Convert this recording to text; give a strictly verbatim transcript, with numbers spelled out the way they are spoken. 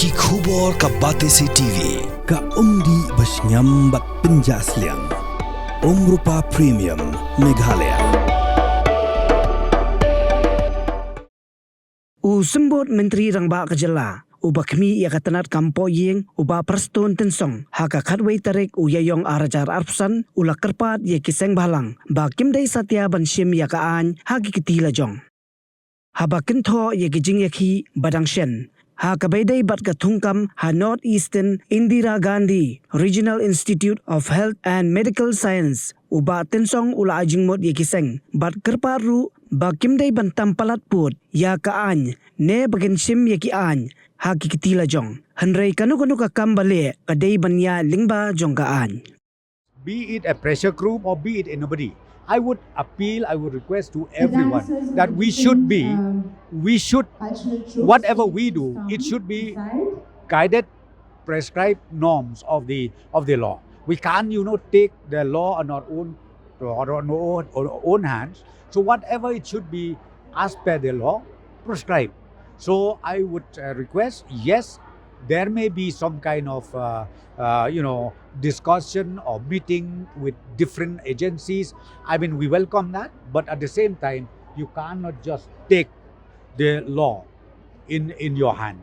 Ki khubor ka Batesi T V, ka umdih ba shngiam bad pynjah sliang. Umrupa Premium, Meghalaya. U Symbud Myntri Rangbah ka Jylla, uba khmih ïa ka tnat kam pohïing, u Bah Prestone Tynsong, ha ka khatwei tarik u Ïaïong ar hajar arphew san, u la kyrpad ïa ki seng bhalang ba kim dei satia ban shim ïa ka aiñ ha ki kti la jong. Haba kynthoh ïa ki jingïakhih ba dang shen ha kaba ïadei bad ka thungkam ha North Eastern Indira Gandhi Regional Institute of Health and Medical Science, u Bah Tynsong u la ai jingmut ïa ki seng bad kyrpad ruh ba kim dei ban tam palat pud ïa ka aiñ ne ba kin shim ïa ki aiñ ha ki kti la jong. Hynrei kano kano ka kam ba leh ka dei ban ïaid lyngba jong ka aiñ. Be it a pressure group or be it anybody, I would appeal, I would request to everyone that we should be, we should, whatever we do, it should be guided, prescribed norms of the, of the law. We can't, you know, take the law on our own, on our own, our own hands. So whatever it should be as per the law prescribed. So I would, uh, request, yes, there may be some kind of, uh, uh, you know, discussion or meeting with different agencies. I mean, we welcome that, but at the same time, you cannot just take the law in, in your hand.